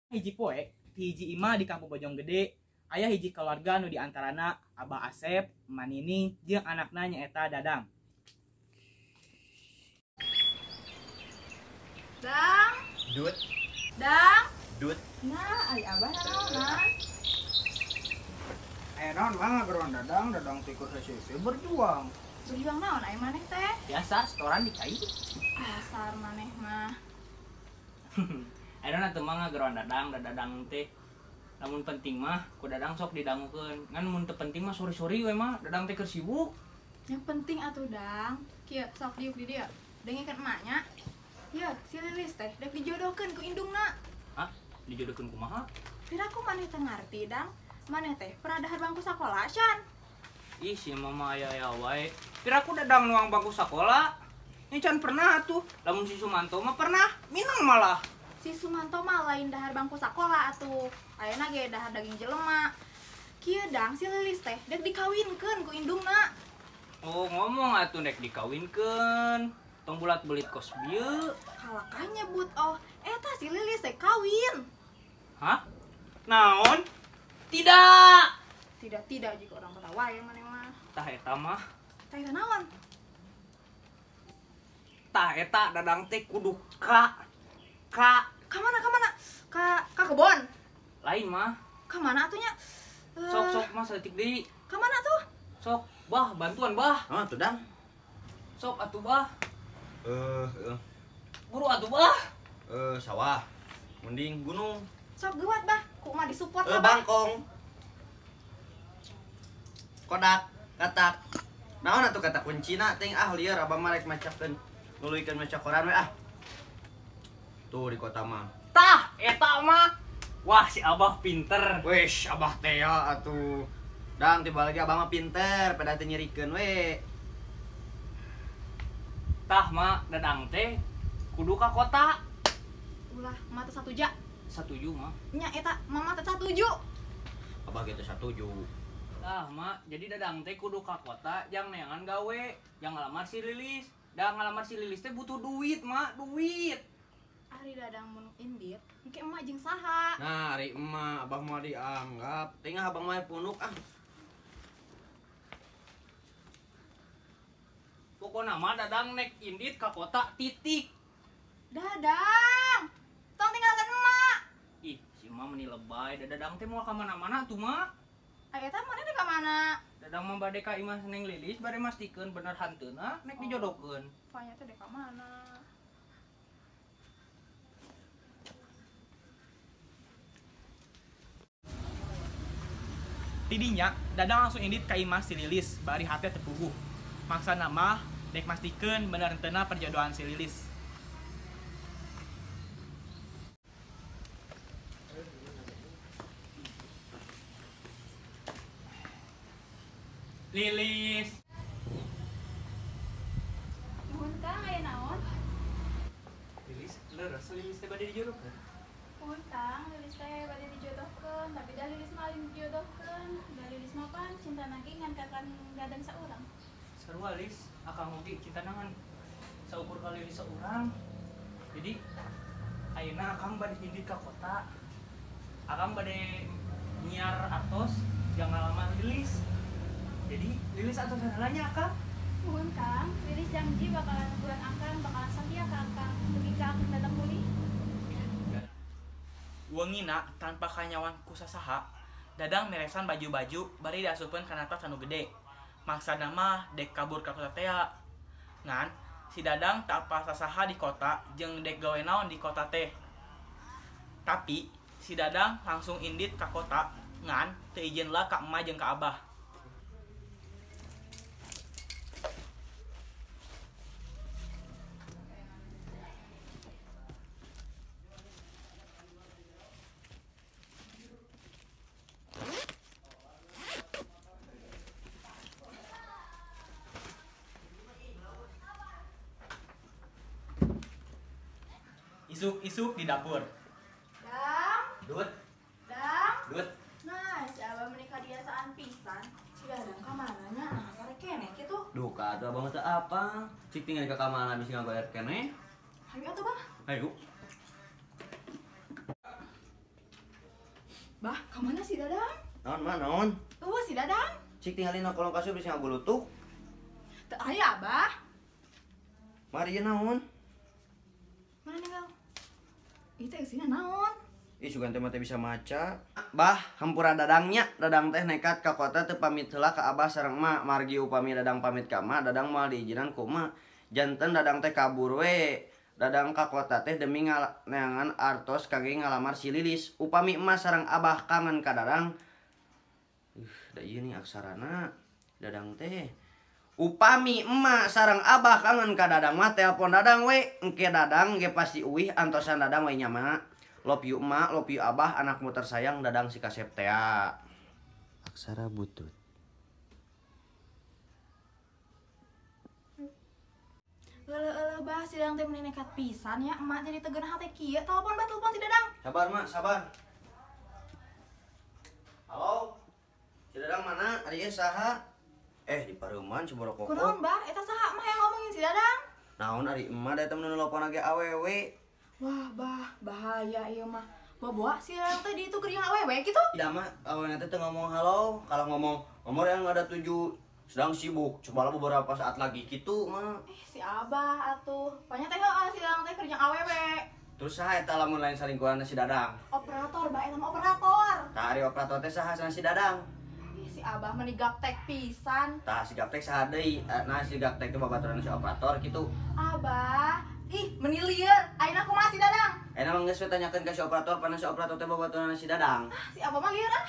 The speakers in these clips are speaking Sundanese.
Hiji poe ti hiji imah di Kampung Bojonggede aya hiji keluarga nu diantarana Abah Asep, Manini jeung anakna nyaeta Dadang. Dang. Dut. Dang. Dut. Nah, ari Abah naonan? Naon mah ngageroan Dadang, Dadang teh keur hese berjuang. Berjuang naon aya maneh teh? Biasa setoran dicai. Dasar maneh mah. Ayeuna teu mah ngageroan Dadang, da Dadang teh lamun penting mah ku Dadang sok didangukeun. Ngan mun teu penting mah sori-sori we mah Dadang teh keur sibuk. Yang penting atuh Dang, kieu sok diuk di dieu. Dengekeun emaknya. Ya, si Lilis teh dek dijodohkeun ku indungna. Hah? Dijodohkeun kumaha? Piraku maneh teh ngarti, Dang. Maneh teh pernah dahar bangku sakola, Shan. Ih, si mama aya-aya wae. Piraku Dadang nuang bangku sakola. Ini can pernah atuh. Lamun si Sumanto mah pernah, minang malah. Si Sumanto mah lain dahar bangku sakola atuh. Ayeuna ge dahar daging jelema. Kieu Dang, si Lilis teh dek dikawinkeun ku indungna. Oh, ngomong atuh dek dikawinkeun. Tong bulat-belit kos bieu. Kalakah nyebut oh, eta si Lilis teh kawin. Hah? Naon? Tidak. Tidak jika orang kota wae maneh mah. Tah eta mah. Tah eta naon? Tah eta Dadang teh kudu ka ka ka mana ka mana? Ka kebon. Lain mah. Ka mana atuh nya? Sok mah saeutik deui. Ka mana tuh? Sok, bah bantuan bah. Oh, tuh Dang. Sok atuh bah. Buru atuh bah. Sawah. Mending gunung. Sok geuwat bah, kumaha disupport lah bah. Bangkong. Kodak, katak. Naon atuh kata kuncina ting ah lieur abah mah rek macakeun nuluykeun maca koran we ah. Tuh di kota mah. Tah, eta mah. Wah, si Abah pinter. Wish, Abah teh ya atuh. Dang tiba lagi Abah mah pinter, pada teh nyerikeun we. Tah mah Dadang teh kudu ka kota. Ulah, mah teh satuja. Satuju mah. Nya eta mama teh satuju. Abah gitu satuju. Tah mah, jadi Dadang teh kudu ka kota jang neangan gawe, jang ngalamar si Lilis. Da ngalamar si Lilis teh butuh duit, mak, duit. Ari Dadang mun indit, engke emak jeung saha? Nah, ari emak abah mah dianggap. Tengah abang mah punuk ah. Pokona mah Dadang nek indit ka kota titik. Dadang, tong tinggalkeun emak. Ih, si emak meni lebay, da Dadang teh moal ka mana-mana tuh, mak. Aya eta maneh ka mana? Dadang mah bade ka imah Neng Lilis bade mastikeun bener hanteuna nek dijodohkeun. Panya teh dek ka mana? Tidinya, Dadang langsung indit ka imah si Lilis bari hate teu puguh. Maksana mah dek mastikeun bener henteuna perjodohan si Lilis. Lilis. Nuhun Kang, aya naon? Lilis, leres Lilis teh bade dijodohkeun. Nuhun Kang, Lilis teh bade dijodohkeun, tapi da Lilis mah lain dijodohkeun. Da Lilis mah pan cintana ge ngan ka Dadang saurang. Sarua Lis, akang oge cintana ngan saukur ka Lilis saurang. Jadi ayeuna akang bade indit ka kota. Akang bade nyiar atos jang ngalamar Lilis. Jadi Lilis atau sasalahnya akang? Nuhun Kang, Lilis janji bakalan bulan akang, bakalan setia ka akang. Dugi ka akang datang pulih. Wengina tanpa kanyawan ku sasaha, Dadang meresan baju-baju bari diasupkeun kana tas anu gede. Maksana mah dek kabur ka kota tea. Ngan si Dadang tak apa sasaha di kota jeung dek gawe naon di kota teh. Tapi si Dadang langsung indit ka kota ngan teu izin lah ka emak jeung ka abah. Isuk-isuk di dapur. Dang. Dut. Dang. Dut. Nah, si Abah menikah diasaan pisan. Si Dadang ka mana nya? Nah, sare keneh kitu. Duka atuh abah mah teu apa. Cik tinggal ka kamana bisi ngagoler keneh. Hayu atuh, Bah. Hayu. Bah, ka mana si Dadang? Naon mah naon? Eueuh si Dadang. Cik tinggalin na kolong kasur bisa ngagulutuk. Teu aya, Abah. Mari naon? Mana ninggal? Ieu teh eusina naon? Ih, sugan teh mah teh bisa maca. Bah, hampura Dadangnya. Dadang teh nekat ka kota teu pamit heula ka Abah sareng Emak. Margi upami Dadang pamit ka Emak, Dadang moal diizinan ku Emak. Janten Dadang teh kabur we. Dadang ka kota teh demi neangan artos kangge ngalamar si Lilis. Upami Emak sareng Abah kangen ka Dadang. Da ieu nih aksarana Dadang teh. Upami Emak sareng Abah kangen ka Dadang mah telepon Dadang we. Engke Dadang ge pasti uih antosan Dadang we nya Mak. Love you Emak, love you Abah, anakmu tersayang Dadang si kasep tea. Aksara butut. Euleuh-euleuh bah, si Dadang teh meni nekat pisan ya, Emak jadi teu geunah teh kieu. Telepon bah, telepon si Dadang. Sabar Mak, sabar. Halo. Si Dadang mana? Ari ieu saha? Di pareuman si borokoko. Kunaon bah, eta saha mah yang ngomongin si Dadang? Naon ari emak da eta mun nelpon ge awewe. Wah, bah, bahaya ieu mah. Bawa si Dadang teh di itu keur jeung awewe kitu? Tidak mah, awewe teh teu ngomong halo, kalau ngomong nomor yang ada 7 sedang sibuk, cobalah beberapa saat lagi gitu mah. Si Abah atuh. Banyak teh heeh si Dadang teh keur jeung awewe. Terus saha eta lamun lain salingkuhanna si Dadang? Operator, bah, eta mah operator. Tah ari operator teh saha sana si Dadang? Ih, si Abah meni gaptek pisan. Tah si gaptek saha deui? Nah si gaptek teh babaturan si operator kitu. Abah, ih meni lieur. Ayeuna kumaha si Dadang? Ayeuna mah geus we tanyakeun ka si operator, pana si operator teh babaturan si Dadang. Ah, si Abah mah lieur ah.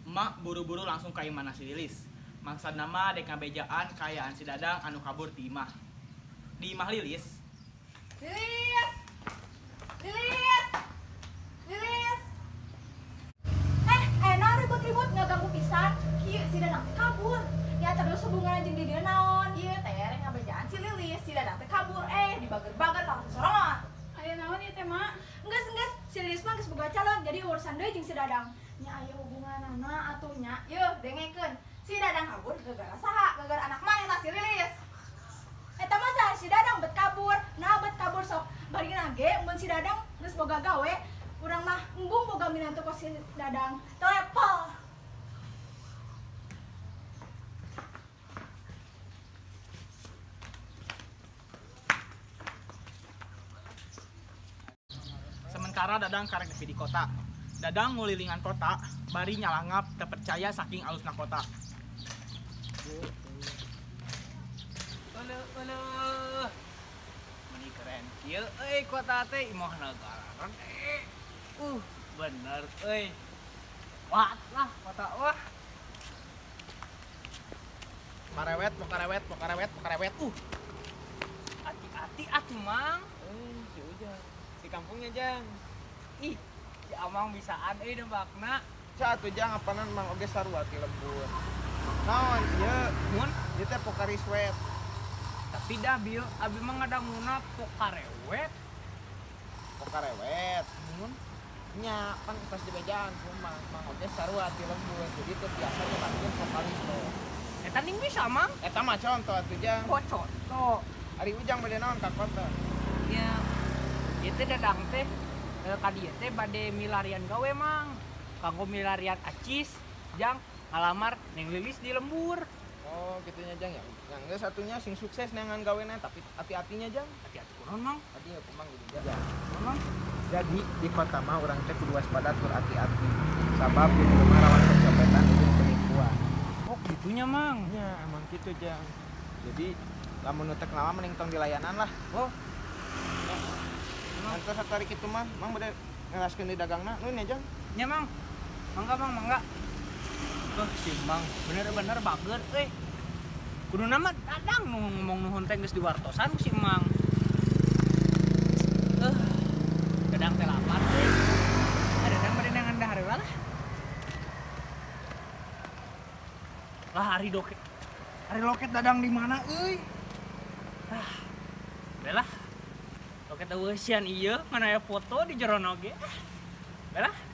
Emak buru-buru langsung ka imahna si Lilis. Maksudna mah dek ngabejaan kaayaan si Dadang anu kabur ti imah. Di imah Lilis. Lilis. Lilis. Lilis. Enak ribut-ribut ngaganggu pisan. Kieu si Dadang teh kabur. Ya terus hubungan jeung di dieu naon? Ieu teh rek ngabejaan si Lilis, si Dadang teh kabur. Dibager-bager langsung sorongan. Aya naon ieu teh, Mak? Geus, si Lilis mah geus boga calon, jadi urusan deui jeung si Dadang. Nya aya hubunganana atuh nya. Yeuh, dengekeun. Si Dadang kabur gara-gara saha? Gara-gara anak mana eta si Lilis? Eta mah saha si Dadang bet kabur. Nah bet kabur sok. Barina ge mun si Dadang geus boga gawe, urang mah embung boga minantu ka si Dadang. Telepon. Sementara Dadang karek nepi di kota. Dadang ngulilingan kota, bari nyalangap terpercaya saking alusna kota. Euleuh euleuh. Meni keren kieu euy kota teh imah nagara. Bener euy. Wah lah kota wah. Parewet, pokarewet, pokarewet, pokarewet. Hati-hati atuh Mang. Si Ujang. Di kampungnya Jang. Ih, si Amang bisaan euy nembakna. Ca atuh Jang apanan Mang oge sarua ti lembur. Naon ieu? Mun ieu teh Pocari Sweat. Tapi dah bieu abi mah ngadanguna pokarewet. Pokarewet. Mun nya pan tos dibejaan ku Mang. Mang oge sarua ti lembur. Jadi teu biasa nyebatkeun Pocari Sweat. Eta ning bisa Mang? Eta mah contoh atuh Jang. Oh, contoh. Ari Ujang bade naon ka kota? Nya. Ieu teh Dadang teh ka dieu teh bade milarian gawe Mang. Kanggo milarian acis jang ngalamar Neng Lilis di lembur. Oh, gitunya Jang ya. Yang geus satunya sing sukses neangan gawena tapi hati-hatinya Jang. Hati-hati kunaon Mang? Tadi ya kumang gitu Jang. Mang. Jadi di kota mah urang teh kudu waspada tur hati-hati. Sabab di rumah rawan pencopetan jeung penipuan. Oh, gitunya Mang. Nya, emang gitu Jang. Jadi lamun nu teh lama mending tong dilayanan lah. Oh. Nanti satu hari kitu mah, Mang bade ngelaskeun di dagangna, nuhun ya Jang. Nya Mang. Mangga Mang, mangga. Si Mang bener-bener bager euy. Kuduna mah Dadang nu ngomong nuhun teh geus diwartosan ku si Mang. Dadang teh lapar euy. Dadang bade neangan dahar heula lah. Lah ari doke. Ari loket Dadang di mana euy? Ah. Belah. Loket eueusian ieu mana aya foto di jero oge. Belah.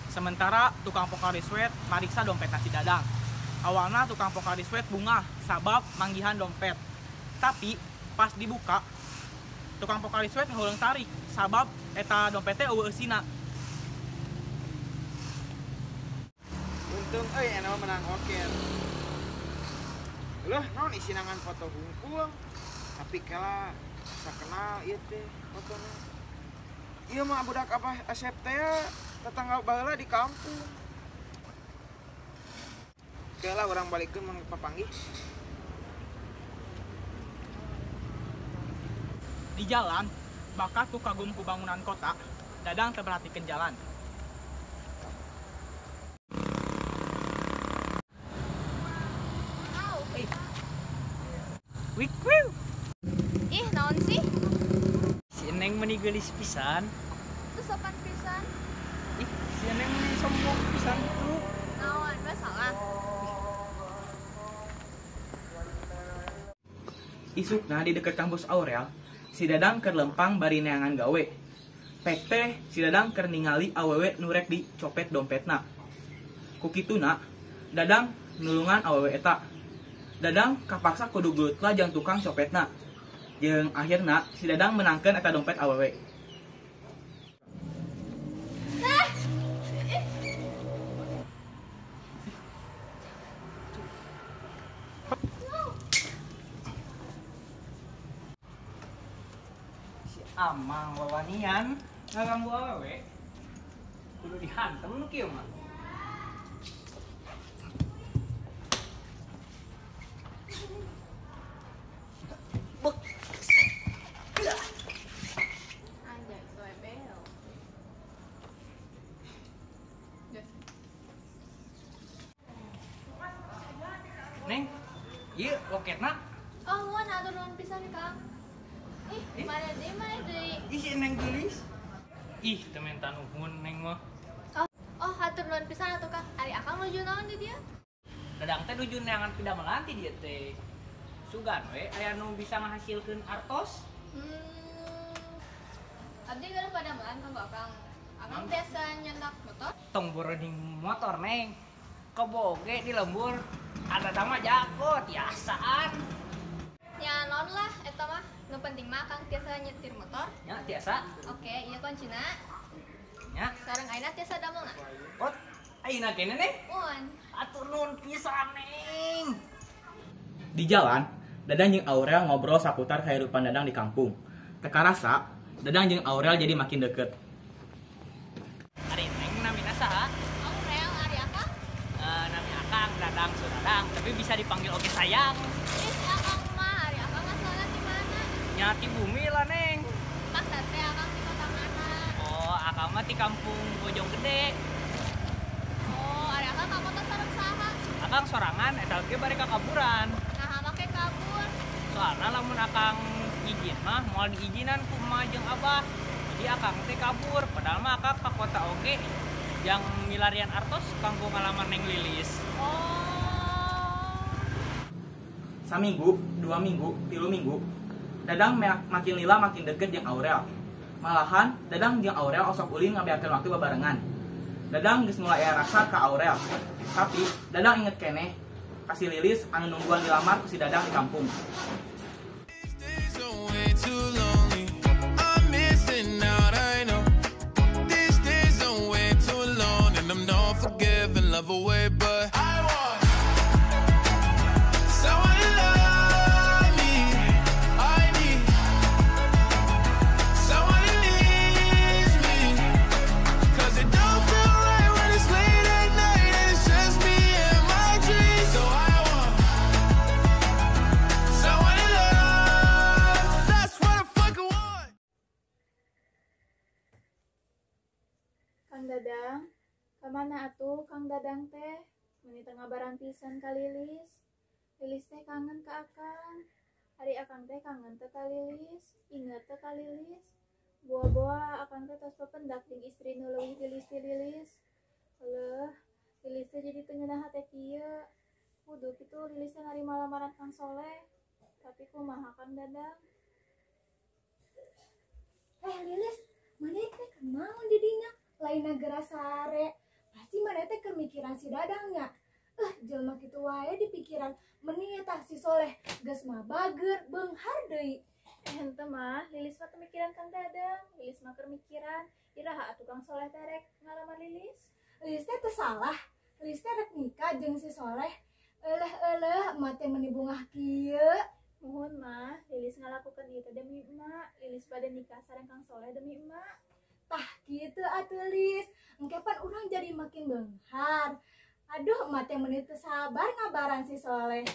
Sementara tukang Pocari Sweat mariksa dompet si Dadang. Awalna tukang Pocari Sweat bungah sabab manggihan dompet. Tapi pas dibuka Tukang Pocari Sweat ngahuleng tarik sabab eta dompet teh eueuh eusina. Untung euy aya mah menang oker. Loh, naon isina ngan foto hungkul. Tapi kala asa kenal ieu teh fotona. Ieu mah budak Abah Asep teh tetangga baheula di kampung. Kela urang balikeun mun papanggih. Di jalan, bakat ku kagum ku bangunan kota, Dadang terperhatikan jalan. Wik wiu. Ih, naon sih? Si Neng meni geulis pisan. Teu sopan pisan. Ih, si Neng meni sombong pisan tuh. Naon, masalah. Isukna di deket kampus Aurel, si Dadang keur lempang bari neangan gawe. Pek teh si Dadang keur ningali awewe nu rek dicopet dompetna. Ku kituna, Dadang nulungan awewe eta. Dadang kapaksa kudu gelut lah jeung tukang copetna. Jeung akhirna si Dadang menangkeun eta dompet awewe. Si Amang wawanian ngaganggu awewe. Kudu dihantem nu kieu mah. Anjay, soe bel. Neng, ieu loketna. Oh, nuhun atur nuhun pisan, Kang. Ih, mana deui, mana deui. Ih, si Neng geulis. Ih, teu menta nuhun Neng mah. Oh, hatur nuhun pisan atuh, Kang. Ari Akang nuju naon di dieu? Dadang teh nuju neangan pidamelan ti dieu teh. Sugan we aya nu bisa ngahasilkeun artos. Abdi gaduh padamelan kanggo Akang. Akang biasa nyandak motor? Tong boroning motor, Neng. Kebo oge di lembur. Ada mah jago tiasaan. Ya naon lah eta mah. Nu penting mah Akang tiasa nyetir motor. Ya tiasa. Oke, ieu kuncina. Ya. Sareng ayeuna tiasa damelna. Ot, ayeuna keneh Neng? Muhun. Atur nuhun pisan, Neng. Di jalan, Dadang jeung Aurel ngobrol saputar kehidupan Dadang di kampung. Teu karasa, Dadang jeung Aurel jadi makin deket. Ari Neng namina saha? Aurel, ari Akang? Nami Akang, Dadang Sudadang, tapi bisa dipanggil oge sayang. Ih, si Akang mah, ari Akang asalna di mana? Nya ti bumi lah, Neng. Maksud teh Akang di kota mana? Oh, Akang mah ti kampung Bojonggede. Oh, ari Akang ka kota sareng saha? Akang sorangan eta oge bari kakaburan. Nah, make kabur. Soalna lamun Akang izin mah moal diizinan ku emak jeung abah. Jadi Akang teh kabur, padahal mah Akang ka kota oge yang milarian artos kanggo ngalamar Neng Lilis. Oh. Saminggu, 2 minggu, 3 minggu, Dadang makin lila makin deket jeung Aurel. Malahan, Dadang jeung Aurel osok ulin ngabeakeun waktu babarengan. Dadang geus mulai aya rasa ka Aurel. Tapi Dadang inget keneh ka si Lilis anu nungguan dilamar ku si Dadang di kampung. Days are way too lonely. I'm missing out, I know. These days are way too long, and I'm not forgiving love away, but I want someone to love me. I need someone who needs me. 'Cause it don't feel right when it's late at night and it's just me and my dreams. So I want someone to love. That's what I fucking want. Kang Dadang, kamana atuh Kang Dadang teh? Meni teu ngabaran pisan ka Lilis. Lilis teh kangen ka Akang. Ari Akang teh kangen teu ka Lilis, inget teu ka Lilis. Boa-boa Akang teh tos pependak jeung istri nu leuwih geulis ti Lilis. Eleuh, Lilis teh jadi teu ngeunah hate kieu. Kudu kitu Lilis teh narima lamaran Kang Soleh. Tapi kumaha Kang Dadang? Lilis, mana teh kunaon di dinya? Lainna geura sare. Pasti mana teh keur mikiran si Dadang nya. Jelema kitu wae dipikiran. Meni eta si Soleh geus mah bager beunghar deui. Henteu mah, Lilis mah teu mikiran Kang Dadang. Lilis mah keur mikiran iraha atuh Kang Soleh teh rek ngalamar Lilis. Lilis teh teu salah. Lilis teh rek nikah jeung si Soleh. Eleh-eleh, emak teh meuni bungah kieu. Muhun mah, Lilis ngalakukeun ieu teh demi emak. Lilis bade nikah sareng Kang Soleh demi emak. Tah kitu atuh Lis. Engke pan urang jadi makin beunghar. Aduh, emak teh meuni teu sabar ngabaran si Soleh.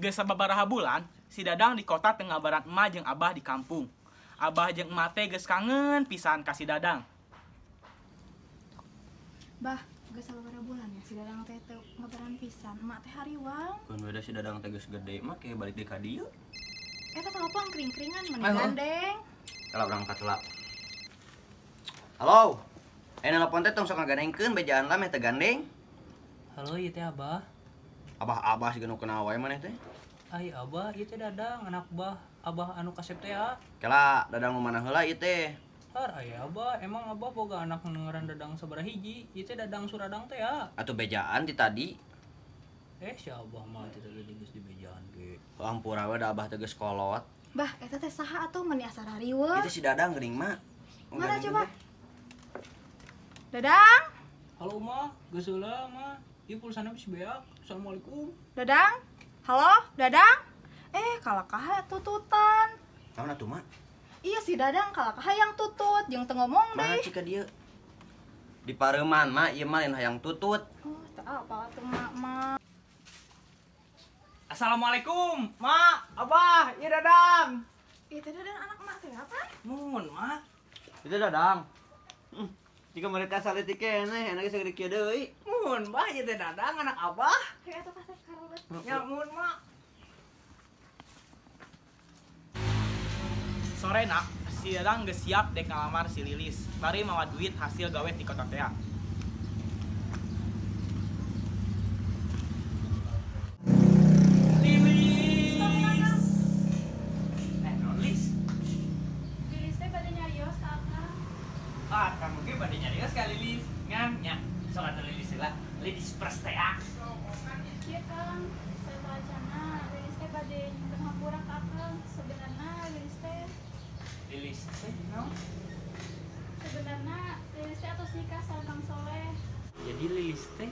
Geus sababaraha bulan, si Dadang di kota teu ngabaran emak jeung abah di kampung. Abah jeung emak teh geus kangen pisan ka si Dadang. Bah, geus sababaraha bulan ya si Dadang teh teu ngabaran pisan. Emak teh hariwang. Kun beda si Dadang teh geus gede mah kayak balik deui ka dieu. Eta telepon kering-keringan meni gandeng. Kalau berangkat heula. Halo. Nelpon teh tong sok ngagandengkeun bejaan lah meh teu gandeng. Halo, ieu teh Abah. Abah-abah siga nu kenal wae maneh teh. Ai Abah, ieu teh Dadang anak Bah, Abah anu kasep teh ya. Kela Dadang nu mana heula ieu teh? Har aya Abah, emang Abah boga anak nu ngaran Dadang sabaraha hiji? Ieu teh Dadang Suradang teh ya. Atuh bejaan ti tadi. Si Abah mah teh tadi geus dibejaan ge. Ampura we da Abah teh geus kolot. Bah, eta teh saha atuh meuni asa rariweuh? Itu si Dadang geuning mah. Mana coba? Dadang? Halo Uma, geus heula mah. Ieu pulsana geus beak. Assalamualaikum. Dadang? Halo, Dadang? Kalakah tututan. Naon atuh, Mak? Iya si Dadang kalakah hayang tutut jeung teu ngomong deui. Mana cika dieu? Di pareuman, Mak, ieu mah lain hayang tutut. Oh, teu apal atuh Mak mah. Assalamualaikum, Mak, Abah, ieu Dadang. Ieu teh Dadang anak Mak teh apa? Mun, Mak. Itu Dadang. Jika mereka salit keneh, enaknya segede kieu deui. Mun, Bah, ieu teh Dadang anak Abah. Hayu atuh kasep karulet. Ya, mun, Mak. Sorena, si Dadang geus siap dek ngalamar si Lilis. Bari mawa duit hasil gawe ti kota tea. Lilis. Non Lis. Lilis teh bade nyarios ka Akang. Ah, kamu ge bade nyarios ka Lilis. Ngan nya, sok atuh Lilis heula. Lilis pres teh ah. Kieu Kang, sateuacanna Lilis teh bade nyungkeun hampura ka Akang. Sebenarna Lilis teh Lilis teh naon? Sebenarna Lilis teh atos nikah sareng Kang Soleh. Jadi Lilis teh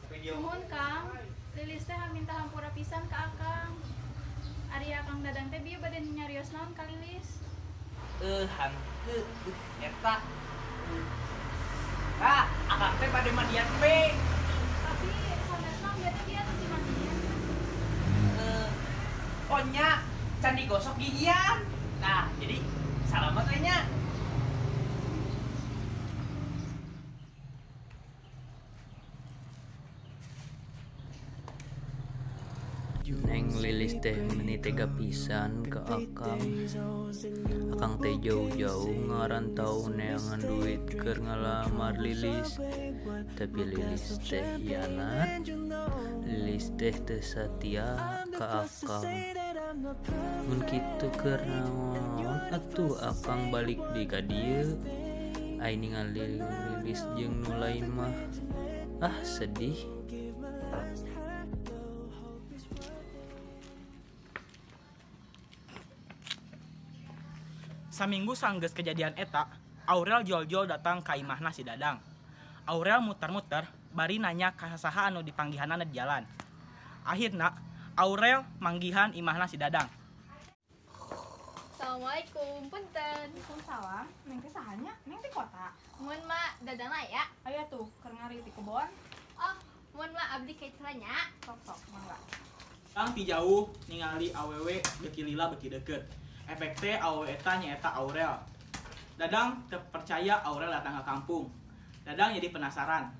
Nuhun Kang, Lilis teh minta hampura pisan ka Akang. Ari Akang Dadang teh bieu bade nyarios naon ka Lilis? Hanteu eta. Ah, Akang teh bade mandian be. Tapi sanesna bieu teh bieu teh dimandian. Oh nya, can digosok gigian. Nah, jadi salamat we nya. Neng Lilis teh meuni tega pisan ka Akang. Akang teh jauh-jauh ngarantau neangan duit keur ngalamar Lilis. Tapi Lilis teh hianat. Lilis teh teu satia ka Akang. Mun kitu keur naon atuh Akang balik deui ka dieu. Ai ningali Lilis jeung nu lain mah ah sedih. Saminggu sanggeus kejadian eta, Aurel jol-jol datang ka imahna si Dadang. Aurel muter-muter bari nanya ka sasaha anu dipanggihanna di jalan. Akhirna Aurel manggihan imahna si Dadang. Assalamualaikum, punten. Waalaikumsalam. Neng teh saha nya? Neng teh kota. Mun Mak, Dadang aya. Aya tuh keur ngari ti kebon. Oh, mun Mak abdi ka nya. Sok-sok mangga. Kang ti jauh ningali awewe beuki lila beuki deukeut. Efek teh awewe eta nyaeta Aurel. Dadang teu percaya Aurel datang ke kampung. Dadang jadi penasaran.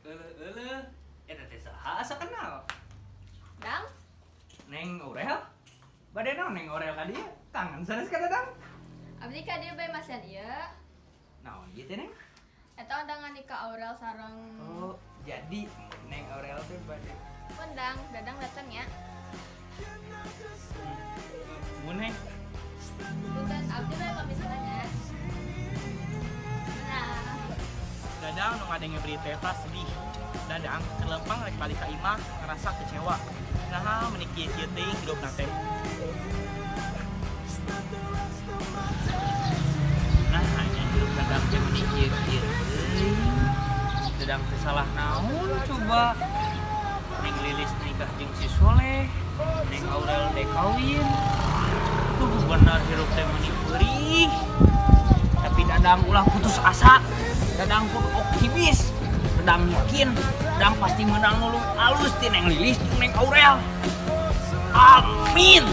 Euleuh, eta teh saha asa kenal? Dang? Neng Aurel? Bade naon Neng Aurel ka dieu? Kangen sanes ka Dadang? Abdi ka dieu bae masihan ieu. Naon ieu teh Neng? Eta undangan nikah Aurel sareng. Oh, jadi Neng Aurel teh bade Undang, Dadang datang ya. Mun Neng. Punten abdi bae pamit heula nya. Nah. Dadang nu ngadenge berita eta sedih. Dadang keur lempang rek balik ka imah ngarasa kecewa. Naha meuni kieu-kieu teuing hirupna teh. Nah, hanya hirup Dadang teh meuni kieu-kieu teuing. Dadang teh salah naon coba. Neng Lilis nikah jeung si Soleh, Neng Aurel dek kawin. Duh, bener hirup teh meuni peurih. Tapi Dadang ulah putus asa. Dadang kudu optimis. Dadang yakin, Dadang pasti menang nulung alus ti Neng Lilis jeung Neng Aurel. Amin.